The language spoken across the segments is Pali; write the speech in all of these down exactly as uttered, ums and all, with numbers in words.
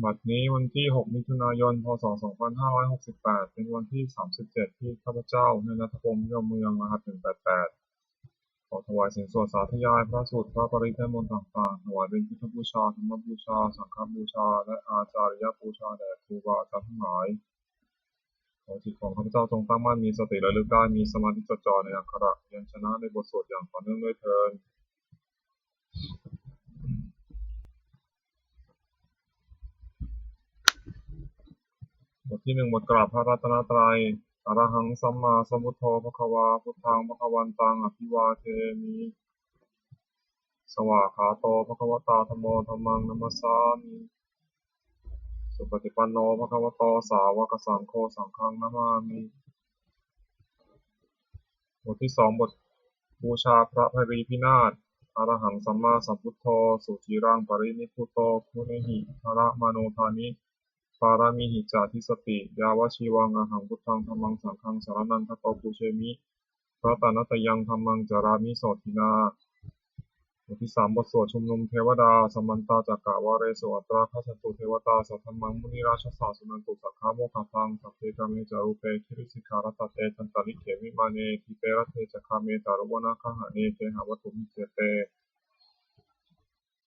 บัดนี้วันที่ หก มิถุนายน พ.ศ. สองพันห้าร้อยหกสิบแปด เป็นวันที่ สามสิบเจ็ด ที่ข้าพเจ้า นายณัฐพงษ์ ยอดเมือง รหัส หนึ่งแปดแปด ขอถวายเสียงสวดสาธยายพระสูตรพระปริตรและมนต์ต่างๆ ถวายเป็นพุทธบูชา ธรรมบูชา สังฆบูชา และอาจาริยบูชาแด่ครูบาอาจารย์ทั้งหลาย ขอจิตของข้าพเจ้าจงตั้งมั่น มีสติระลึกได้ มีสมาธิจดจ่อในอักขระพยัญชนะในบทสวดอย่างต่อเนื่องด้วยเทอญ บทที่หนึ่ง บทกราบพระรัตนตรัย Arahaṃ sammāsambuddho bhagavā, buddhaṃ bhagavantaṃ abhivādemi. Svākkhāto bhagavatā dhammo, dhammaṃ namassāmi. Supaṭipanno bhagavato sāvakasaṅgho, saṅghaṃ namāmi. บทที่สอง บทบูชาพระไพรีพินาศ Arahaṃ sammāsambuddho suciraṃ parinibbuto guṇehi dharamāno dāni pāramīhi ca dissati. Yāvajīvaṃ ahaṃ buddhaṃ dhammaṃ saṅghaṃ saraṇaṃ gato pūjemi. Ratanattayaṃ dhammaṃ carāmi sotthinā. บทที่สาม บทสวดชุมนุมเทวดา Samantā cakkavāḷesu atrāgacchantu devatā, saddhammaṃ munirājassa suṇantu saggamokkhadaṃ. Sagge kāme ca rūpe girisikharataṭe cantalikkhe vimāne, dīpe raṭṭhe ca gāme taruvanagahane gehavatthumhi khette,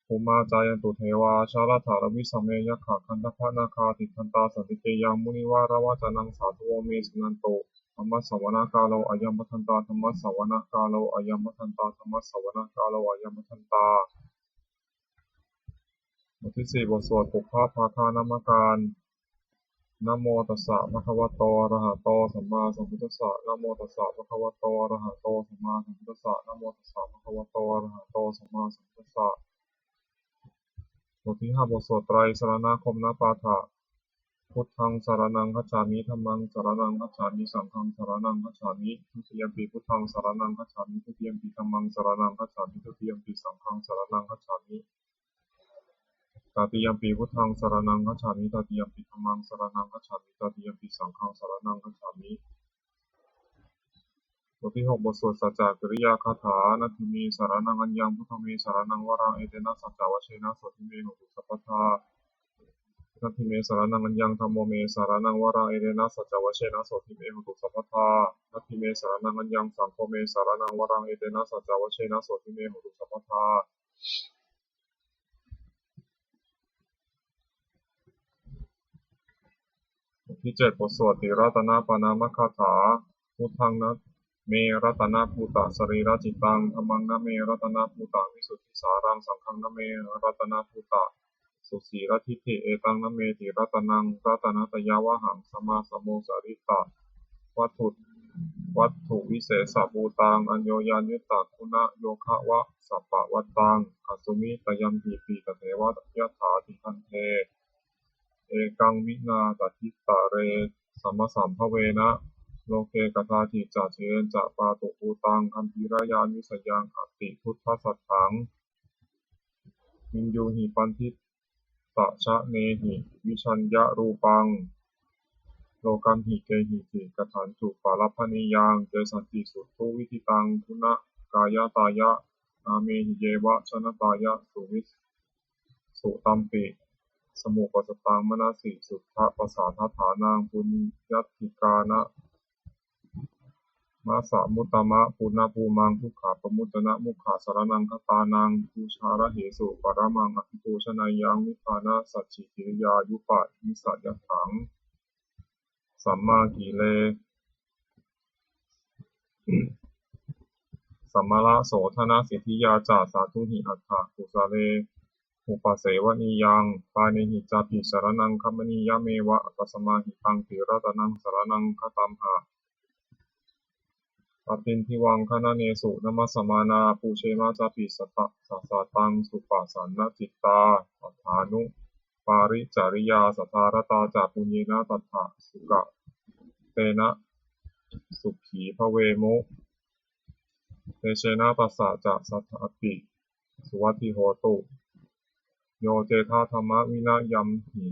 bhummā cāyantu devā jalathalavisame yakkhagandhabbanāgā, tiṭṭhantā santike yaṃ munivaravacanaṃ sādhavo me suṇantu. Dhammassavanakālo ayambhadantā, dhammassavanakālo ayambhadantā, dhammassavanakālo ayambhadantā. บทที่สี่ บทสวดปุพพภาคานมการ Namo tassa bhagavato arahato sammāsambuddhassa. Namo tassa bhagavato arahato sammāsambuddhassa. Namo tassa bhagavato arahato sammāsambuddhassa. บทที่ห้า บทสวดไตรสรณคมนปาฐะ Buddhaṃ saraṇaṃ gacchāmi. Dhammaṃ saraṇaṃ gacchāmi. Saṅghaṃ saraṇaṃ gacchāmi. Dutiyampi buddhaṃ saraṇaṃ gacchāmi. Dutiyampi dhammaṃ saraṇaṃ gacchāmi. Dutiyampi saṅghaṃ saraṇaṃ gacchāmi. Tatiyampi buddhaṃ saraṇaṃ gacchāmi. Tatiyampi dhammaṃ saraṇaṃ gacchāmi. Tatiyampi saṅghaṃ saraṇaṃ gacchāmi. บทที่หก บทสวดสัจจกิริยาคาถา Natthi me saraṇaṃ aññaṃ, buddho me saraṇaṃ varaṃ, etena saccavajjena sotthi me hotu sabbadā. Natthi me saraṇaṃ aññaṃ, dhammo me saraṇaṃ varaṃ, etena saccavajjena sotthi me hotu sabbadā. Natthi me saraṇaṃ aññaṃ, saṅgho me saraṇaṃ varaṃ, etena saccavajjena sotthi me hotu sabbadā. บทที่เจ็ด บทสวดติรัตนปณามคาถา Buddhaṃ na me ratanabhūtasarīracittaṃ, dhammaṃ na me ratanabhūtavisuddhisāraṃ, saṅghaṃ na me ratanabhūtasusiladdiṭṭhi, etaṃ na me tiratanaṃ ratanattayavhaṃ, sammāsambuddhasarīravatthusuttāvatthusesabhūtaṃ, aññoññayuttaguna yogaavasappavattāṃ, kāsumi tayampipi tatheva yathāti. Bhante, ekaṃ vinā tadittare, samasambhavena loke kadāci ca jirañca pātubhūtaṃ, gambhīrañāṇavisayaṃ atibuddhasatthaṃ, viññūhi paṇḍitajanehi, vijaññarūpaṃ lokamhi, kehici kadantu palabhanīyaṃ, kesanti suṭṭhu viditaṃ guṇakāyatāya, nāmehi yeva janatāya suvi sutampi samuppasattaṃ manasi, suddhapasādaṭṭhānaṃ puññadhikāramassamuttamapuññabhūmaṃ, dukkhapamuccanamukhasaraṇaṃ gatānaṃ, pūjārahesu paramaṃ abhipūjaneyyaṃ, nibbānasacchikiriyāyupanissayatthaṃ, sammākile samārasohanasiddhiyā ca, sādhūhi atthakusalena upasevaniyaṃ, pāṇehi cāpi saraṇaṃ gamanīyameva, tasmā hi taṃ tiratanaṃ saraṇaṃ gatamha. Atindīvaṃ gaṇanesu namassamānā, pūjema cāpi sata sataṃ supasannacittāyatadānubhāvena, paricariyā saddharata ca puññena tattha sugatena sukhī bhavemu, tejena tassa ca saddhāpi suvatthi hotu. Yo cetāthammavinayamhi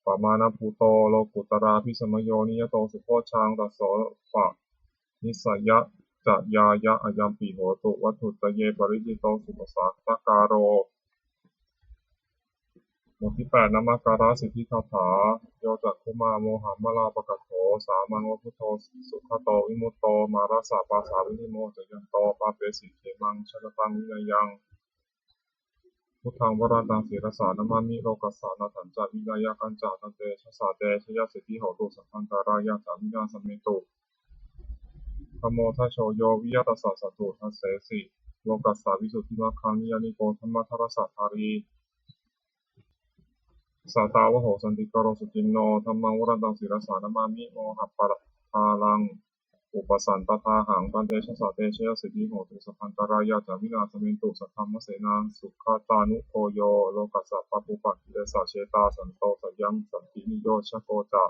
pamāṇabhūto lokuttaravīsamayo, niyato subbojjhaṃ tasopanissayañcayāya, ayampi hotu vatthuttaye paricito suppasattakāro. บทที่แปด นมการสิทธิคาถา Yo cakkhumā mohamalāpakaṭṭho, sāmaṃ va buddho sugato vimutto, mārassa pāsā vinimocayanto, pāpesi khemaṃ janataṃ vinayaṃ. Buddhaṃ varantaṃ sirasā namāmi, lokassa nāthañca vināyakañca, tantejasā te jayasiddhi hotu, sabbantarāyā ca vināsamentu. Dhammo dhajo yo viya tassa satthu, dassesi lokassa visuddhimaggaṃ, niyyāniko dhammadharassa dhārī, sātāvaho santikaro suciṇṇo. Dhammaṃ varantaṃ sirasā namāmi, mohappadālaṃ upasantadāhaṃ, tantejasā te jayasiddhi hotu, sabbantarāyā ca vināsamentu. Saddhammasenā sugatānugo yo, lokassa pāpūpakilesajetā, santo sayaṃ santiniyojako ca,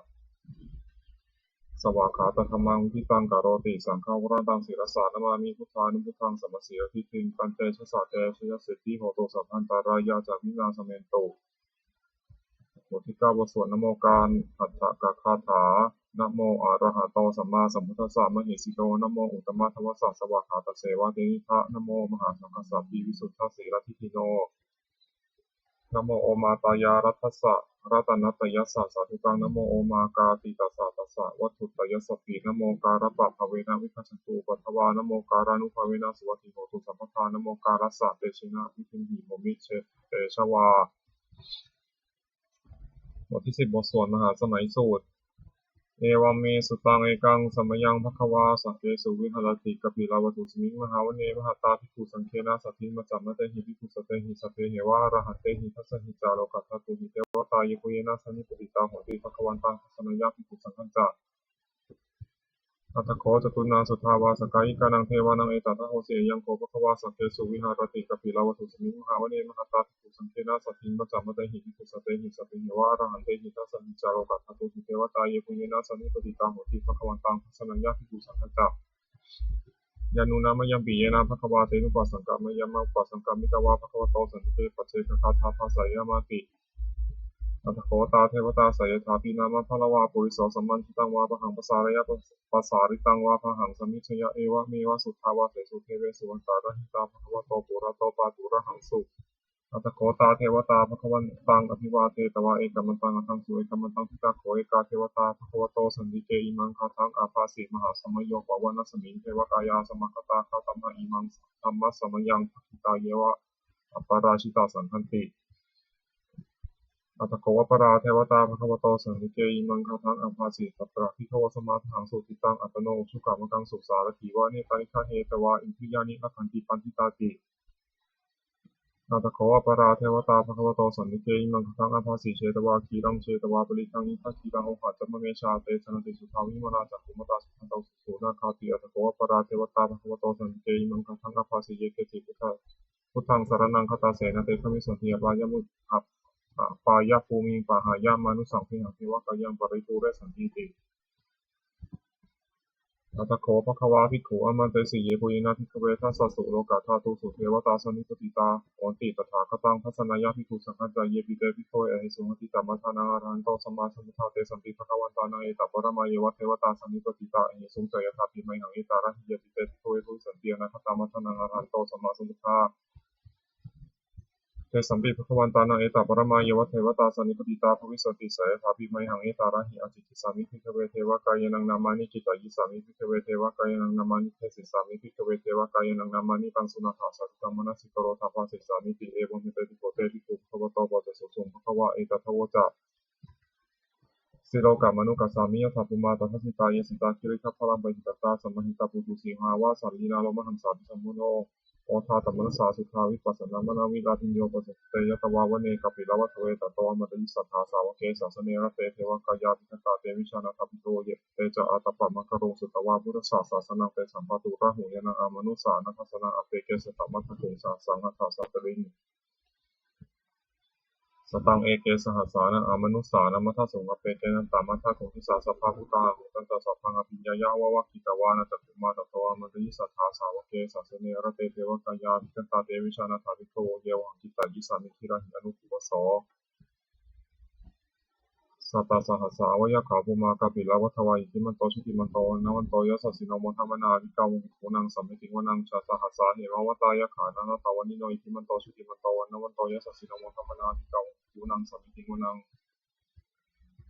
svākkhātadhammaṃ viditaṃ karoti. Saṅghaṃ varantaṃ sirasā namāmi, buddhānubuddhaṃ samasīladiṭṭhiṃ, tantejasā te jayasiddhi hotu, sabbantarāyā ca vināsamentu. Bot thirty-nine บทสวดนโมการหัตถกคาถา Namo arahato sammāsambuddhassa mahesino, namo uttamadhammassa svākkhātasseva tenidha, namo mahāsaṅghassāpi visuddhasīladiṭṭhino, namo omātyāraddhassa ratanattayassa sādhukaṃ, namo omakātītassa tassa vatthuttayassapi, namokārappabhāvena vigacchantu upaddavā, namokārānubhāvena suvatthi hotu sabbadā, namokārassa tejena vidhimhi homi tejavā. บทที่สิบ บทสวดมหาสมัยสูตร Evaṃ me sutaṃ. Ekaṃ samayaṃ bhagavā sakkesu viharati kapilavatthusmiṃ mahāvane mahatā bhikkhusaṅghena saddhiṃ pañcamattehi bhikkhusatehi sabbeheva arahantehi. Dasahi ca lokadhātūhi devatā yebhuyyena sannipatitā honti bhagavantaṃ dassanāya bhikkhusaṅghañca. Atha kho catunnaṃ suddhāvāsakāyikānaṃ devānaṃ etadahosi: Ayaṃ kho bhagavā sakkesu viharati kapilavatthusmiṃ mahāvane mahatā bhikkhusaṅghena saddhiṃ pañcamattehi bhikkhusatehi sabbeheva arahantehi. Dasahi ca lokadhātūhi devatā yebhuyyena sannipatitā honti bhagavantaṃ dassanāya bhikkhusaṅghañca. Yannūna mayampi yena bhagavā tenupasaṅkameyyāma, upasaṅkamitvā bhagavato santike paccekagāthā bhāseyyāmāti. Atha kho tā devatā seyyathāpi nāma balavā puriso sammiñjitaṃ vā bāhaṃ pasāreyya, pasāritaṃ vā bāhaṃ sammiñjeyya, evameva suddhāvāsesu devesu antarahitā bhagavato purato pāturahaṃsu. Atha kho tā devatā bhagavantaṃ abhivādetvā ekamantaṃ aṭṭhaṃsu. Ekamantaṃ ṭhitā kho ekā devatā bhagavato santike imaṃ gāthaṃ abhāsi: Mahāsamayo pavanasmiṃ, devakāyā samāgatā; āgatamha imaṃ dhammasamayaṃ, dakkhitāyeva aparājitasaṅghanti. Atha kho aparā devatā bhagavato santike imaṃ gāthaṃ abhāsi: Tatra bhikkhavo samādahaṃsu, cittaṃ attano ujukamakaṃsu; sārathīva nettāni gahetvā, indriyāni rakkhanti paṇḍitāti. Atha kho aparā devatā bhagavato santike imaṃ gāthaṃ abhāsi: Chetvā khīlaṃ chetvā palighaṃ, indakhīlaṃ ohaccamanejā; te caranti suddhā vimalā, cakkhumatā sudantā susunāgāti. Atha kho aparā devatā bhagavato santike imaṃ gāthaṃ abhāsi: Ye keci buddhaṃ saraṇaṃ gatāse, na te gamissanti apāyabhūmiṃ, pahāya mānusaṃ dehaṃ, devakāyaṃ paripūressantīti. Atha kho bhagavā bhikkhū āmantesi: Yebhuyyena bhikkhave dasasu lokadhātūsu devatā sannipatitā honti tathāgataṃ dassanāya bhikkhusaṅghañca. Yepi te bhikkhave ahesuṃ atītamaddhānaṃ arahanto sammāsambuddhā, tesampi bhagavantānaṃ etaparamāyeva devatā sannipatitā ahesuṃ, seyyathāpi mayhaṃ etarahi. Yepi te bhikkhave bhavissanti anāgatamaddhānaṃ arahanto sammāsambuddhā, tesampi bhagavantānaṃ etaparamāyeva devatā sannipatitā bhavissanti, seyyathāpi mayhaṃ etarahi. Ācikkhissāmi bhikkhave devakāyānaṃ nāmāni, kittayissāmi bhikkhave devakāyānaṃ nāmāni, desissāmi bhikkhave devakāyānaṃ nāmāni. Taṃ suṇātha sādhukaṃ manasikarotha bhāsissāmīti. Evaṃ bhanteti kho te bhikkhū bhagavato paccassosuṃ. Bhagavā etadavoca: Silokamanukassāmi, yattha bhummā tadassitā; ye sitā girigabbharaṃ, pahitattā samāhitā. Puthū sīhāva sallīnā, lomahaṃsābhisambhuno; odātamanasā suddhā, vippasannamanāvilā. Bhiyyo pañcasate ñatvā, vane kāpilavatthave; tato āmantayi satthā, sāvake sāsane rate. Devakāyā abhikkantā, te vijānātha bhikkhavo; te ca ātappamakaruṃ, sutvā buddhassa sāsanaṃ. Tesampāturahu ñāṇaṃ, amanussāna dassanaṃ; appeke satamaddakkhuṃ, sahassaṃ atha sattariṃ. Sataṃ eke sahassānaṃ, amanussānamaddasuṃ; appekenantamaddakkhuṃ, disā sabbā phuṭā ahuṃ. Tañca sabbaṃ abhiññāya, vavakkhitvāna cakkhumā; tato āmantayi satthā, sāvake sāsane rate. Devakāyā abhikkantā, te vijānātha bhikkhavo; ye vohaṃ kittayissāmi, girāhi anupubbaso. Sattasahassā va yakkhā bhummā kāpilavatthavā iddhimanto jutimanto vaṇṇavanto yasassino modamānā abhikkāmuṃ bhikkhūnaṃ samitiṃ vanaṃ. Chasahassā hemavatā yakkhā nānattavaṇṇino iddhimanto jutimanto vaṇṇavanto yasassino modamānā abhikkāmuṃ bhikkhūnaṃ samitiṃ vanaṃ.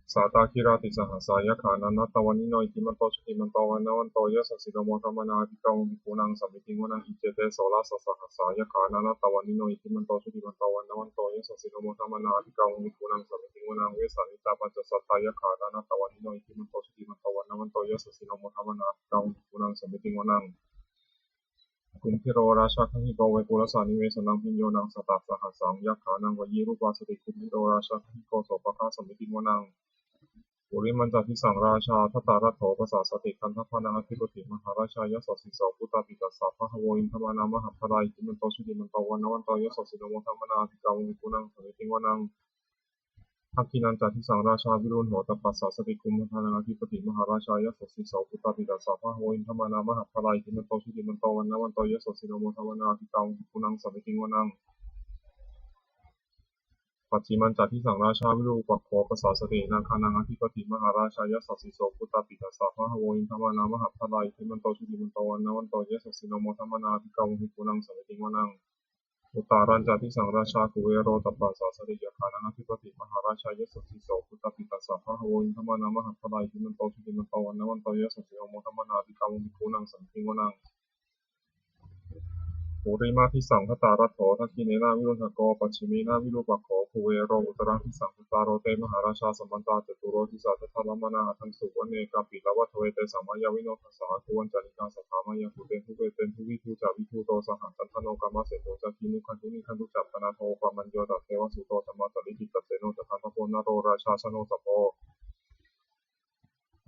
Sātāgirā tisahassā yakkhā nānattavaṇṇino iddhimanto jutimanto vaṇṇavanto yasassino modamānā abhikkāmuṃ bhikkhūnaṃ samitiṃ vanaṃ. Iccete soḷasasahassā yakkhā nānattavaṇṇino iddhimanto jutimanto vaṇṇavanto yasassino modamānā abhikkāmuṃ bhikkhūnaṃ samitiṃ vanaṃ. Vessāmittā pañcasatā yakkhā nānattavaṇṇino iddhimanto jutimanto vaṇṇavanto yasassino modamānā abhikkāmuṃ bhikkhūnaṃ samitiṃ vanaṃ. Kumbhīro rājagahiko vepullassa nivesanaṃ bhiyyo naṃ satasahassaṃ yakkhānaṃ payirupāsati kumbhīro rājagahiko sopāga samitiṃ vanaṃ. Purimañca disaṃ rājā dhataraṭṭho pasāsati gandhabbānaṃ ādhipati mahārājā yasassi so. Puttāpi tassa bahavo indanāmā mahabbalā iddhimanto jutimanto vaṇṇavanto yasassino modamānā abhikkāmuṃ bhikkhūnaṃ samitiṃ vanaṃ. Dakkhiṇañca disaṃ rājā virūḷho tappasāsati kumbhaṇḍānaṃ ādhipati mahārājā yasassi so. Puttāpi tassa bahavo indanāmā mahabbalā iddhimanto jutimanto vaṇṇavanto yasassino modamānā abhikkāmuṃ bhikkhūnaṃ samitiṃ vanaṃ. Pacchimañca disaṃ rājā virūpakkho pasāsati nāgānaṃ ādhipati mahārājā yasassi so. Puttāpi tassa bahavo indanāmā mahabbalā iddhimanto jutimanto vaṇṇavanto yasassino modamānā abhikkāmuṃ bhikkhūnaṃ samitiṃ vanaṃ. Uttarañca disaṃ rājā kuvero tappasāsati yakkhānaṃ ādhipati mahārājā yasassi so. Puttāpi tassa bahavo indanāmā mahabbalā iddhimanto jutimanto vaṇṇavanto yasassino modamānā abhikkāmuṃ bhikkhūnaṃ samitiṃ vanaṃ. Purimadisaṃ dhataraṭṭho dakkhiṇena virūḷhako pacchimena virūpakkho kuvero uttaraṃ disaṃ. Cattāro te mahārājā samantā caturo disā daddallamānā aṭṭhaṃsu vane kāpilavatthave. Tesaṃ māyāvino dasa āgū vañcanikā saṭhā māyā bhūtesu petesu vidū ca vidūto saha candano kāmaseṭṭho ca kinnughaṇḍu nighaṇḍu ca panādo opamañño ca devasūto ca mātali cittaseno ca gandhabbo naḷo rājā janosabho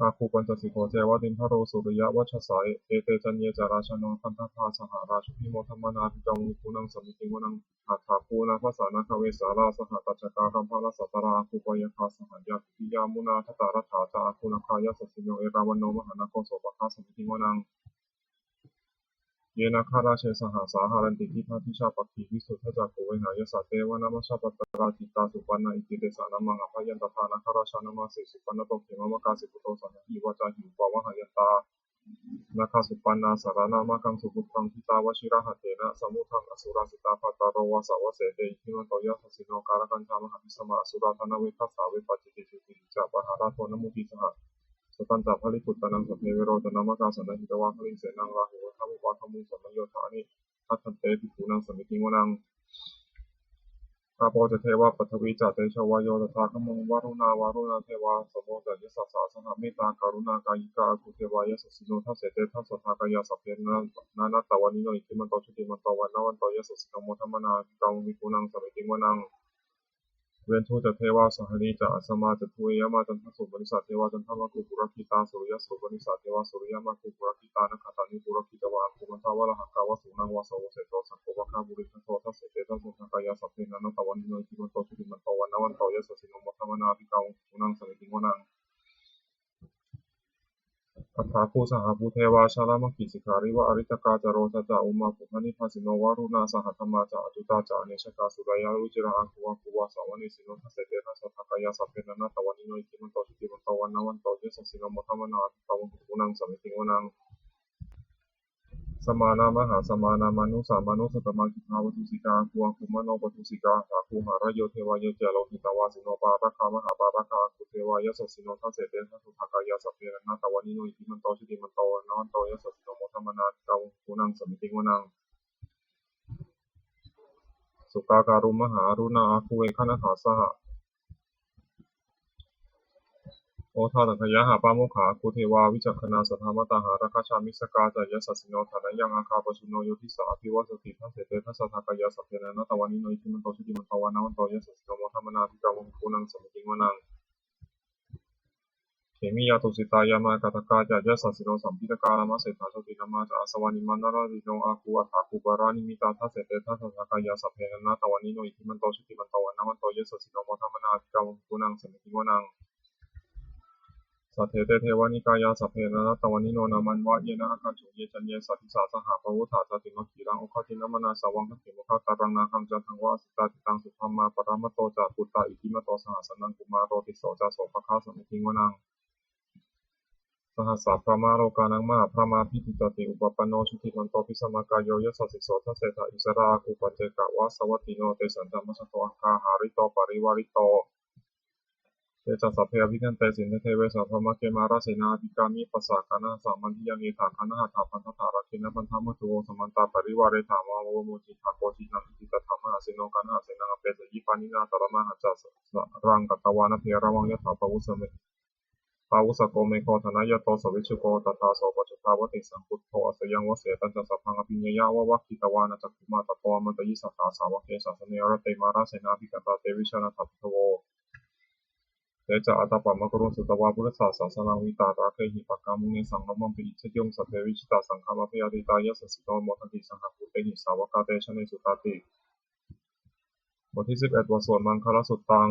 āgū pañcasikho ceva timbarū suriyavacchasā. Ete caññe ca rājāno gandhabbā saha rājubhi modamānā abhikkāmuṃ bhikkhūnaṃ samitiṃ vanaṃ. Athāgū nābhasā nāgā vesālā sahatacchakā kambalassatarā āgū pāyāgā saha ñātibhi. Yāmunā dhataraṭṭhā ca āgū nāgā yasassino erāvaṇo mahānāgo sopāga samitiṃ vanaṃ. Ye nāgarāje sahasā haranti dibbā dijā pakkhi visuddhacakkhū vehāyasā te vanamajjhapattā citrā supaṇṇā iti tesa nāmaṃ. Abhayantadā nāgarājānamāsi supaṇṇato khemamakāsi buddho saṇhāhi vācāhi upavhayantā nāgā supaṇṇā saraṇamakaṃsu buddhaṃ jitā vajirahatthena samuddaṃ asurā sitā. Bhātaro vāsavassete iddhimanto yasassino kālakañjā mahābhismā asurā dānaveghasā vepacitti sugutiñca pahārādo namucī saha. Satañca baliputtānaṃ sabbe verocanāmakā sannayhitvā baliṃ senaṃ rāhubhaddamupāgamuṃ samayodāni bhaddante bhikkhūnaṃ samitiṃ vanaṃ. Āpo ca devā paṭhavī ca tejo vāyo tadāgamuṃ varuṇā vāruṇā devā somo ca yasasā saha mettākaruṇākāyikā āgū devā yasassino dasete dasadhā kāyā sabbe nānattavaṇṇino iddhimanto jutimanto vaṇṇavanto yasassino modamānā abhikkāmuṃ bhikkhūnaṃ samitiṃ vanaṃ. Veṇḍū ca devā sahalī ca asamā ca duve yamā candassūpanisā devā candamāgū purakkhitā. Suriyassūpanisā devā suriyamāgū purakkhitā nakkhattāni purakkhitvā āgū mandavalāhakā vasūnaṃ vāsavo seṭṭho sakkopāga purindado dasete dasadhā kāyā sabbe nānattavaṇṇino iddhimanto jutimanto vaṇṇavanto yasassino modamānā abhikkāmuṃ bhikkhūnaṃ samitiṃ vanaṃ. Athāgū sahabhū devā jalamaggisikhāriva ariṭṭhakā ca rojā ca ummāpupphanibhāsino varuṇā sahadhammā ca accutā ca anejakā sūleyyarucirā āgū āgū vāsavanesino dasete dasadhā kāyā sabbe nānattavaṇṇino iddhimanto jutimanto vaṇṇavanto yasassino modamānā abhikkāmuṃ bhikkhūnaṃ samitiṃ vanaṃ. Samānā mahāsamānā mānusā mānusuttamā khiḍḍāpadūsikā āgū āgū manopadūsikā. Athāgū harayo devā ye ca lohitavāsino pāragā mahāpāragā āgū devā yasassino dasete dasadhā kāyā sabbe nānattavaṇṇino iddhimanto jutimanto vaṇṇavanto yasassino modamānā abhikkāmuṃ bhikkhūnaṃ samitiṃ vanaṃ. Sukkā karumhā aruṇā āgū veghanasā saha. Odātagayhā pāmokkhā āgū devā vicakkhaṇā sadāmattā hāragajā missakā ca yasassino thanayaṃ āgā pajjunno yo disā abhivassati. Dasete dasadhā kāyā sabbe nānattavaṇṇino iddhimanto jutimanto vaṇṇavanto yasassino modamānā abhikkāmuṃ bhikkhūnaṃ samitiṃ vanaṃ. Khemiyā tusitā yāmā kaṭṭhakā ca yasassino lambitakā lāmaseṭṭhā jotināmā ca āsavā nimmānaratino āgū athāgū paranimmitā. Dasete dasadhā kāyā sabbe nānattavaṇṇino iddhimanto jutimanto vaṇṇavanto yasassino modamānā abhikkāmuṃ bhikkhūnaṃ samitiṃ vanaṃ. Saṭṭhete devanikāyā sabbe nānattavaṇṇino, nāmanvayena āgañchuṃ ye caññe sadisā saha. Pavutthajātimakkhīlaṃ oghatiṇṇamanāsavaṃ, dakkhemoghataraṃ nāgaṃ candaṃva asitātitaṃ. Subrahmā paramatto ca puttā iddhimato saha, sanaṅkumāro tisso ca sopāga samitiṃ vanaṃ. Sahassabrahmalokānaṃ mahābrahmābhitiṭṭhati, upapanno jutimanto bhismākāyo yasassi so. Dasettha issarā āgū paccekavasavattino, tesañca majjhato āgā hārito parivārito. Te ca sabbe abhikkante sinde deve sabrahmake, mārasenā abhikkāmi passa kaṇhassa mandiyaṃ. Etha gaṇhatha bandhatha rāgena bandhamatthu vo, samantā parivāretha mā vo muñcittha koci naṃ kiñci. Tattha mahāseno kaṇhasenaṃ apesayi pāṇinā talamāhacca, saraṃ katvāna bheravaṃ yathā pāvussako megho thanayanto savijjuko. Tadā so paccudāvatti saṅkuddho asayaṃvase, tañca sabbaṃ abhiññāya vavakkhitvāna cakkhumā. Tato āmantayi satthā sāvake sāsane rate, mārasenā abhikkantā te vijānātha bhikkhavo. Te ca ātappamakaruṃ sutvā buddhassa sāsanaṃ, vītarāgehi pakkāmuṃ nesaṃ lomampi iñjayuṃ. Sabbe vijitasaṅgāmā bhayātītā yasassino, modanti saha bhūtehi sāvakā te janesutāti. บทที่สิบเอ็ด บทสวดมังคลสุตตัง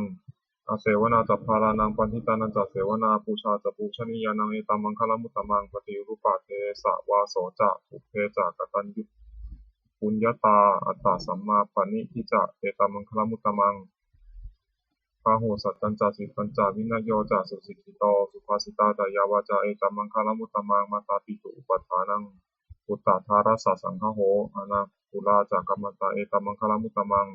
Asevanā ca bālānaṃ, paṇḍitānañca sevanā, pūjā ca pūjanīyānaṃ, etammaṅgalamuttamaṃ. Paṭirūpadesavāso ca, pubbe ca kataññutā, puññatā attasammāpaṇidhi ca, etammaṅgalamuttamaṃ. Bāhusaccañca sippañca, vinayo ca susikkhito, subhāsitā ca yā vācā, etammaṅgalamuttamaṃ. Mātāpituupaṭṭhānaṃ, puttadārassa saṅgaho, anākulā ca kammantā, etammaṅgalamuttamaṃ.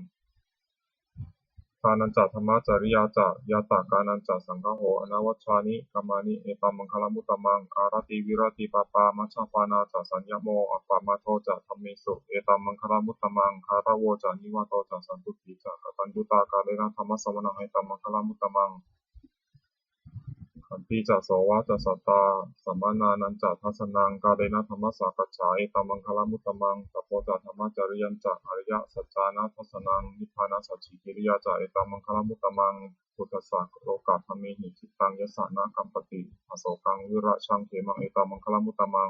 Dānañca dhammacariyā ca, ñātakānañca saṅgaho, anavajjāni kammāni, etammaṅgalamuttamaṃ. Āratī viratī pāpā, majjapānā ca saññamo, appamādo ca dhammesu, etammaṅgalamuttamaṃ. Gāravo ca nivāto ca, santuṭṭhī ca kataññutā, kālena dhammassavanaṃ, etammaṅgalamuttamaṃ. Khantī ca sovacassatā, samaṇānañca dassanaṃ, kālena dhammasākacchā, etammaṅgalamuttamaṃ. Tapo ca dhammacariyā ca, ariyasaccāna dassanaṃ, nibbānasacchikiriyā ca, etammaṅgalamuttamaṃ. Phuṭṭhassa lokadhammehi, cittaṃ yassa na kampati, asokaṃ virajaṃ khemaṃ, etammaṅgalamuttamaṃ.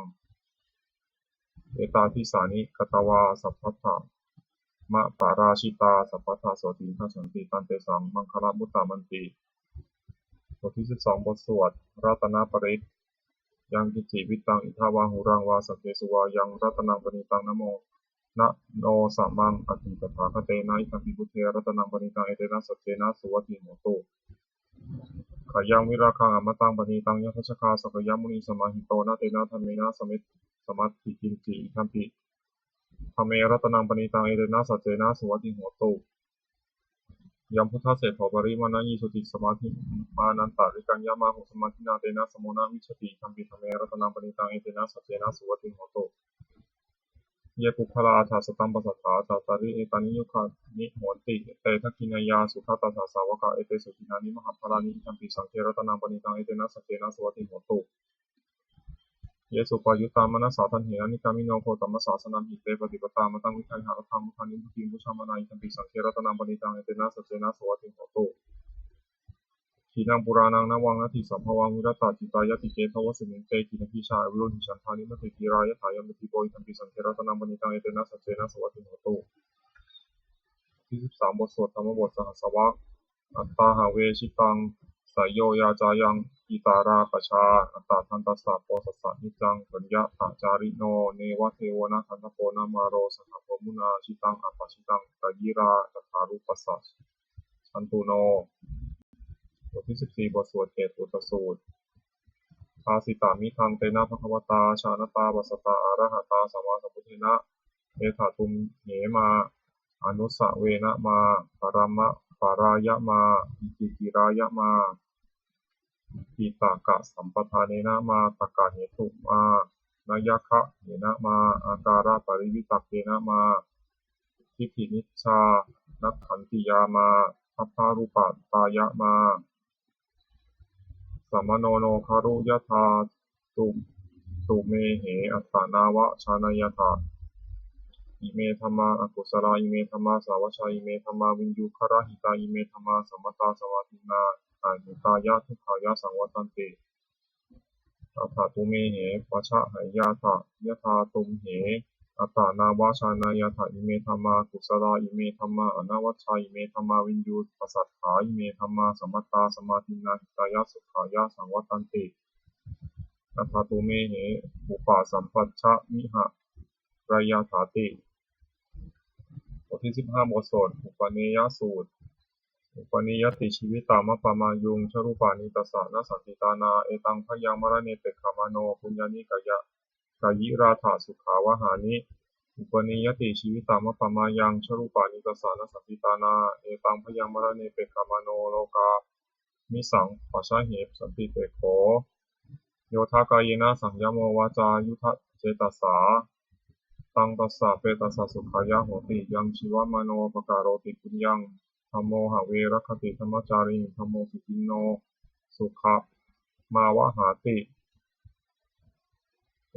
Etādisāni katvāna, sabbatthamaparājitā, sabbattha sotthiṃ gacchanti, taṃ tesaṃ maṅgalamuttamanti. บทที่สิบสอง บทสวดรัตนปริตร Yaṅkiñci vittaṃ idha vā huraṃ vā, saggesu vā yaṃ ratanaṃ paṇītaṃ, na no samaṃ atthi tathāgatena, idampi buddhe ratanaṃ paṇītaṃ, etena saccena suvatthi hotu. Khayaṃ virāgaṃ amataṃ paṇītaṃ, yadajjhagā sakyamunī samāhito, na tena dhammena samatthi kiñci, idampi dhamme ratanaṃ paṇītaṃ, etena saccena suvatthi hotu. Yambuddhaseṭṭho parivaṇṇayī, jotināmānantariṃ yamāhu, samādhinā tena samo na vijjati, idampi dhamme ratanaṃ paṇītaṃ, etena saccena suvatthi hotu. Ye puggalā aṭṭha sataṃ pasatthā, aṭṭhacattāri etāni yugāni honti, te dakkhiṇeyyā sugatassa sāvakā, etesu dinnāni mahapphalāni, idampi saṅghe ratanaṃ paṇītaṃ, etena saccena suvatthi hotu. Ye suppayuttā manasā daḷhena, nikkāmino gotamasāsanamhi, te pattipattā amataṃ vigayha, laddhā mudhā nibbutiṃ bhuñjamānā, idampi saṅghe ratanaṃ paṇītaṃ, etena saccena suvatthi hotu. Khīṇaṃ purāṇaṃ navaṃ natthi sambhavaṃ, virattacittāyatike bhavasmiṃ, te khīṇabījā aviruḷhichandā, nimmānaratī dhīrā yathāyampadīpo, idampi saṅghe ratanaṃ paṇītaṃ, etena saccena suvatthi hotu. บทที่สิบสาม บทสวดธรรมบท สหัสสวรรค Attāhave jitaṃ sayo yācāyaṃ, vītarāgajā attadantassa, posassa niccaṃ pañcatacārino, neva devo na gandhabbo na māro, saṅgaho muninā jitaṃ apajitaṃ, kayirā dattā rūpassa santuṇo. บทที่สิบสี่ บทสวดเกตุตสูตร Bhāsitamidaṃ tena bhagavatā jānatā passatā arahatā sammāsambuddhena, etha tumhe mā anusavena mā parama parāya mā hītikirāya mā piṭakasampadānena mā takkhetu mā nāyagāhena mā ākāraparivitakkena mā diṭṭhimicchānakkhantiyā mā dabbarūpatāya mā samāno no garu yathā tu tumehe attanāva jānayyatha. Ime dhammā akusalā, ime dhammā saṃvajjā, ime dhammā viññugarahitā, ime dhammā sammatā samādinnā ahitāya dukkhāya saṃvattanti. Atha tumehe pajāhayyatha yathā tumhe attanāva jānayyatha. Ime dhammā kusalā, ime dhammā anavajjā, ime dhammā viññuppasatthā, ime dhammā sammatā samādinnā hitāya sukhāya saṃvattanti. atha tumhe upasampajjamiha riyadhāti. บทที่สิบห้า บทสวดอุปเนยสูตร Upanīyati jīvitamupamayuṃ, ca rūpāni tassa na santi tāṇā, etaṃ bhayaṃ maraṇe pekkhamāno, puññāni kaya kayirātha sukhāvahāni. Upanīyati jīvitamupamayuṃ, ca rūpāni tassa na santi tāṇā, etaṃ bhayaṃ maraṇe pekkhamāno, lokā misaṃ pajāhe santi pekkho. Yo dha kāyena saṃyamo vācāyuda cetasā, taṃ tassa petassa sukhāya hoti. Yaṃ jīvamāno pakaroti puññaṃ, dhammo have rakkhati dhammacāriṃ, dhammo suciṇṇo sukhamāvahāti.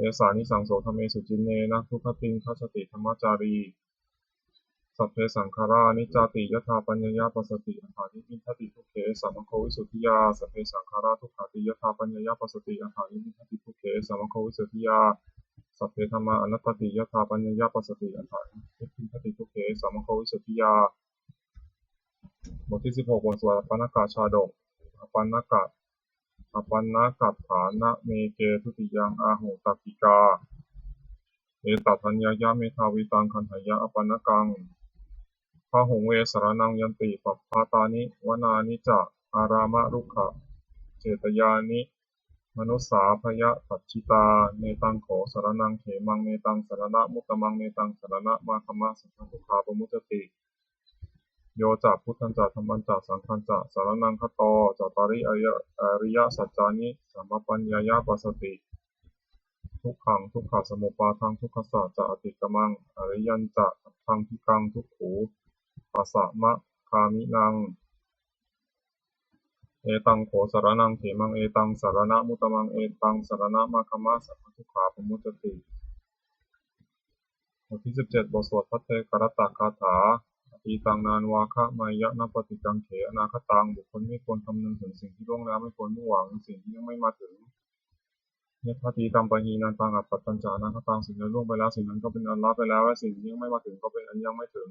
Esā nisaṃso dhammesu ciṇṇena, dugatiṃ gacchati dhammacārī. Sabbe saṅkhārā aniccāti, yadā paññāya passati, atha nibbindati dukkhe, samaggo visuddhiyā. Sabbe saṅkhārā dukkhāti, yadā paññāya passati, atha nibbindati dukkhe, samaggo visuddhiyā. Sabbe dhammā anattāti, yadā paññāya passati, atha nibbindati dukkhe, samaggo visuddhiyā. บทที่สิบหก บทสวดอปัณณกชาดก Apaṇṇaka Apaṇṇakaṭṭhānameke dutiyaṃ āhu takkikā. Etadaññāya medhāvitaṃ gaṇheyya apaṇṇakaṃ. Bahuṃ ve saraṇaṃ yanti, pabbatāni vanāni ca, ārāmarukkhacetyāni, manussā bhayapajjitā. Netaṃ kho saraṇaṃ khemaṃ, netaṃ saraṇamuttamaṃ, netaṃ saraṇamāgamma, sabbadukkhā pamuccati. Yo ca buddhañca dhammañca saṅghañca saraṇaṃ gato, cattāri ariya- ariyasaccāni samappaññāya passati, dukkhaṃ dukkhasamuppādaṃ dukkhassa ca atikkamaṃ, ariyañca aṭṭhaṅgikaṃ dukkhūpasamagāminaṃ. Etaṃ kho saraṇaṃ khemaṃ, etaṃ saraṇamuttamaṃ, etaṃ saraṇamāgamma, sabbadukkhā pamuccati. บทที่สิบเจ็ด บทสวดภัทเทกรัตตคาถา Atītaṃ nānvāgameyya, nappaṭikaṅkhe anāgataṃ. บุคคลไม่ควรคำนึงถึงสิ่งที่ล่วงแล้ว ไม่ควรมุ่งหวังสิ่งที่ยังไม่มาถึง Yadatītaṃ pahīnantaṃ, appattañca anāgataṃ. สิ่งใดล่วงไปแล้ว สิ่งนั้นก็เป็นอันละไปแล้ว และสิ่งที่ยังไม่มาถึงก็เป็นอันยังไม่ถึง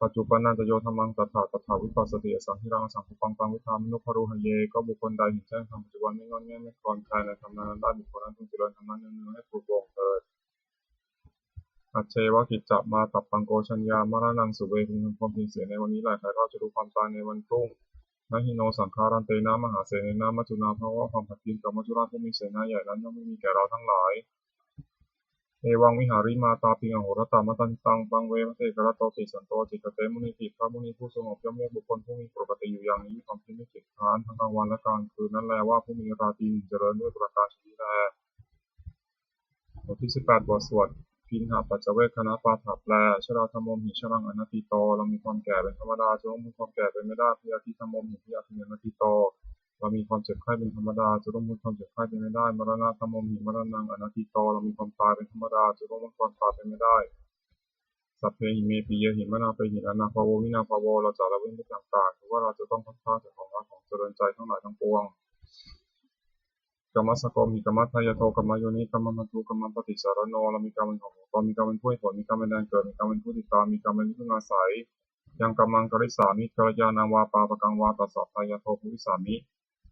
Paccuppannañca yo dhammaṃ, tattha tattha vipassati, asaṃhiraṃ asaṅkuppaṃ, taṃ viddhā manubrūhaye. ก็บุคคลใดเห็นแจ้งธรรมปัจจุบัน ไม่ง่อนแง่นไม่คลอนแคลนในธรรมนั้นๆ ได้ บุคคลนั้นพึงเจริญธรรมนั้นเนืองๆ ให้ปรุโปร่งเถิด Ajjeva kiccamātappaṃ, ko jaññā maraṇaṃ suve. พึงทำความเพียรเสียในวันนี้แล ใครเล่าจะรู้ความตายในวันพรุ่ง Na hi no saṅgarantena, mahāsenena maccunā bhava. ความผัดเพี้ยนกับมัจจุราชผู้มีเสนาใหญ่นั้น ย่อมไม่มีแก่เราทั้งหลาย Evaṃ vihārimātāpiṃ, ahorattamatanditaṃ, taṃ ve bhaddekarattoti, santo ācikkhate munīti. พระมุนีผู้สงบย่อมเรียกบุคคลผู้มีปกติอยู่อย่างนี้ มีความเพียรไม่เกียจคร้าน ทั้งกลางวันและกลางคืนนั้นแล ว่าผู้มีราตรีหนึ่งเจริญ ด้วยประการฉะนี้แล บทที่สิบแปด บทสวด Piṇḍapaccavekkhaṇapāṭha แปล Jarādhammomhi jaraṃ anatīto. เรามีความแก่เป็นธรรมดา จะล่วงพ้นความแก่ไปไม่ได้ Byādhidhammomhi byādhiṃ anatīto. เรามีความเจ็บไข้เป็นธรรมดา จะล่วงพ้นความเจ็บไข้ไปไม่ได้ Maraṇadhammomhi maraṇaṃ anatīto. เรามีความตายเป็นธรรมดา จะล่วงพ้นความตายไปไม่ได้ Sabbehi me piyehi manāpehi, anābhavo vinābhavo. เราจะละเว้นทุกอย่างตราบ ถือว่าเราจะต้องพลัดพรากจากของรักของเจริญใจทั้งหลายทั้งปวง Kammassakomhi kammadāyādo kammayoni kammabandhu kammapaṭisaraṇo. เรามีกรรมเป็นของของตน มีกรรมเป็นผู้ให้ผล มีกรรมเป็นแดนเกิด มีกรรมเป็นที่พึ่งอาศัย Yaṃ kammaṃ karissāmi kalyāṇaṃ vā pāpakaṃ vā tassa dāyādo bhavissāmi.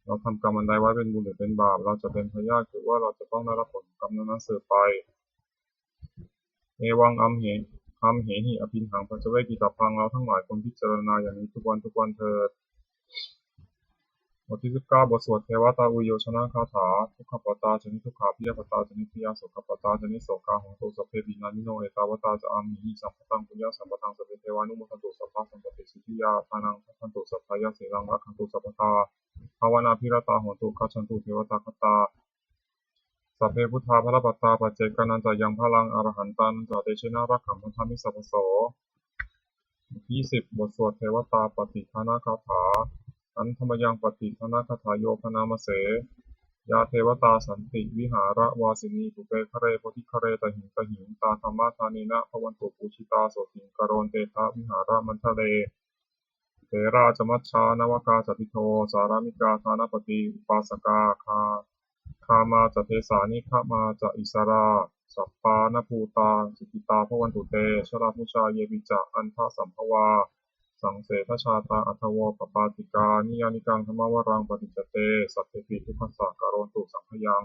เราทำกรรมอันใดไว้เป็นบุญหรือเป็นบาป เราจะเป็นพยาธิ คือว่าเราจะต้องได้รับผลของกรรมนั้นๆ สืบไป Evaṃ amhe amhehi abhiṇhaṃ paccavekkhitabbaṃ. เราทั้งหลายควรพิจารณาอย่างนี้ทุกวันทุกวันเถิด บทที่สิบเก้า บทสวดเทวตาอุยโยชนคาถา Dukkhappattā ca niddukkhā, bhayappattā ca nibbhayā, sokappattā ca nissokā, hontu sabbepi pāṇino. Ettāvatā ca amhehi sambhataṃ puññasampadaṃ, sabbe devānumodantu, sabbasampattisiddhiyā. Dānaṃ dadantu saddhāya, sīlaṃ rakkhantu sabbadā, bhāvanābhiratā hontu, gacchantu devatāgatā. Sabbe buddhā balappattā, paccekānañca yaṃ balaṃ, arahantānañca tejena, rakkhaṃ bandhāmi sabbaso. บทที่สิบ บทสวดเทวตาปัตติทานคาถา Handa mayaṃ pattidānagāthā, yo bhaṇāma se. Yā devatā santi vihāravāsinī, pubbe ghare bodhighare tahiṃ tahiṃ, tā dhammadānena bhavantu pūjitā, sotthiṃ karontedha vihāramaṇḍale. Therā ca majjhā navakā ca, pitho sārāmikā dānapatī upāsakā, gā- gāmā ca desā nigamā ca issarā, sappāṇabhūtā sukhitā bhavantu te. Jalābujā yepi ca aṇḍasambhavā, saṃsedajātā athavopapātikā, niyyānikaṃ dhammavaraṃ paṭicca te, sabbepi dukkhassa karontu saṅkhayaṃ.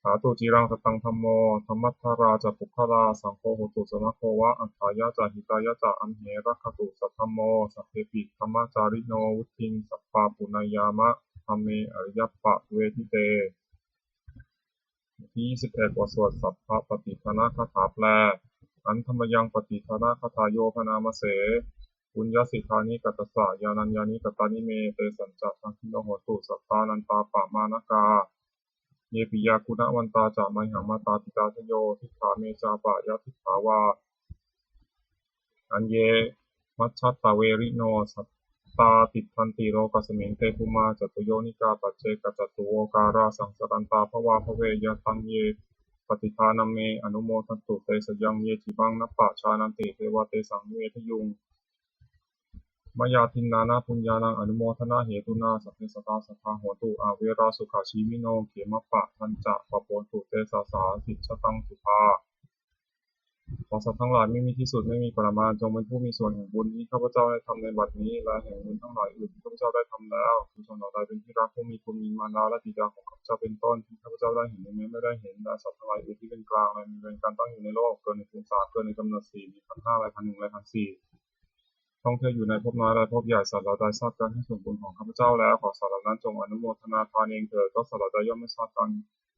Sādhu ciraṃ sataṃ dhammo, dhammaddharā ca puggalā, saṅgho hotu samaggo va, atthāya ca hitāya ca. Amhe rakkhatu saddhammo, sabbepi dhammacārino, vuḍḍhiṃ sampāpuṇeyyāma, dhamme ariyappavedite. ที่ ยี่สิบเอ็ด บทสวดสัพพปฏิทานคาถาแปล Handa mayaṃ pattidānagāthāyo bhaṇāma se. Puññassidāni katassa, yānāni katāni me, tesañca dakkhiṇo hotu, sabbe anantappamāṇakā. Ye piyā guṇavantā ca, mayhaṃ mātā pitā dayo, diṭṭhā me ca apāyadiṭṭhā va, aññe majjhattaverino. Sattā tiṭṭhanti lokasmiṃ, te bhummā catuyonikā, paccekajjhattuvokārā, saṃsarantā bhavā bhave. Yataṃ ye pattidānamme, anumodantu te sayaṃ, ye cimaṃ nappajānanti, deva tesaṃ nivedayuṃ. Mayā dinnāna puññānaṃ, anumodanāhetunā, sabbe sattā sadā hontu, averā sukhajīvino, khemappadañca pabhontu te, sāsā sataṃ sukhā. ขอสัตว์ทั้งหลายไม่มีที่สุด ไม่มีปริมาณ จงเป็นผู้มีส่วนแห่งบุญที่ข้าพเจ้าได้ทำในบัดนี้ และแห่งบุญทั้งหลายอื่นที่ข้าพเจ้าได้ทำแล้ว คือชนเหล่าใดเป็นที่รัก ผู้มีคุณ มีมารดาและบิดาของข้าพเจ้าเป็นต้น ที่ข้าพเจ้าได้เห็น และแม้ไม่ได้เห็น และสัตว์ทั้งหลายอื่นที่เป็นกลาง และมีเวรกรรมตั้งอยู่ในโลก เกิดในภูมิสาม เกิดในกำเนิดสี่ มีขันธ์ห้า และขันธ์หนึ่ง และขันธ์สี่ ท่องเที่ยวอยู่ในภพน้อยและภพใหญ่ สัตว์เหล่าใดทราบการให้ส่วนบุญของข้าพเจ้าแล้ว ขอสัตว์เหล่านั้นจงอนุโมทนาทานเองเถิด ก็สัตว์เหล่าใดย่อมไม่ทราบการ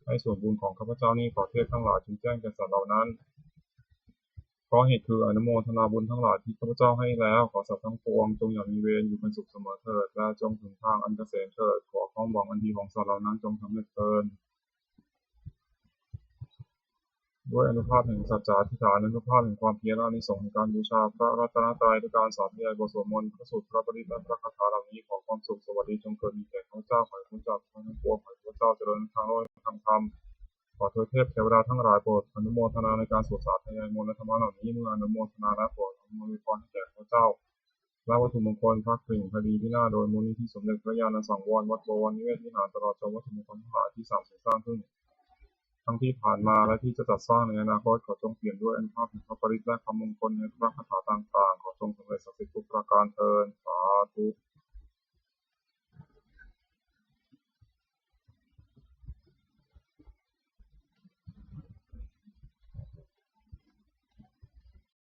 ให้ส่วนบุญของข้าพเจ้านี้ ขอเทพทั้งหลายจงแจ้งแก่สัตว์เหล่านั้น เพราะเหตุคืออนุโมทนาบุญทั้งหลายที่ข้าพเจ้าให้แล้ว ขอสัตว์ทั้งปวงจงอย่ามีเวร อยู่เป็นสุขเสมอเถิด และจงถึงทางอันเกษมเถิด ขอความหวังอันดีของสัตว์เหล่านั้นจงสำเร็จเถิด ด้วยอานุภาพแห่งสัจจาธิษฐาน อานุภาพแห่งความเพียร อานิสงส์แห่งการบูชาพระรัตนตรัย ด้วยการสาธยายบทสวดมนต์ พระสูตร พระปริตร และพระคาถาเหล่านี้ ขอความสุขสวัสดีจงเกิดมีแก่ข้าพเจ้า ขอให้พ้นจากทุกข์ทั้งปวง ขอให้ข้าพเจ้าเจริญทั้งโลกทั้งธรรม ขอทวยเทพเทวดาทั้งหลายโปรดอนุโมทนาในการสวดสาธยายมนต์และธรรมะเหล่านี้ เมื่ออนุโมทนาแล้วโปรดอำนวยพรให้แก่ข้าพเจ้า และวัตถุมงคลพระกริ่งไพรีพินาศโดยมูลนิธิสมเด็จพระญาณสังวร วัดบวรนิเวศวิหาร ตลอดจนวัตถุมงคลทั้งหลายที่สร้างเสร็จสร้างขึ้น ทั้งที่ผ่านมาและที่จะจัดสร้างในอนาคต ขอจงเปี่ยมด้วยอานุภาพแห่งพระปริตรและคำมงคลในพระคาถาต่างๆ ขอจงสำเร็จศักดิ์สิทธิ์ทุกประการเทอญ สาธุ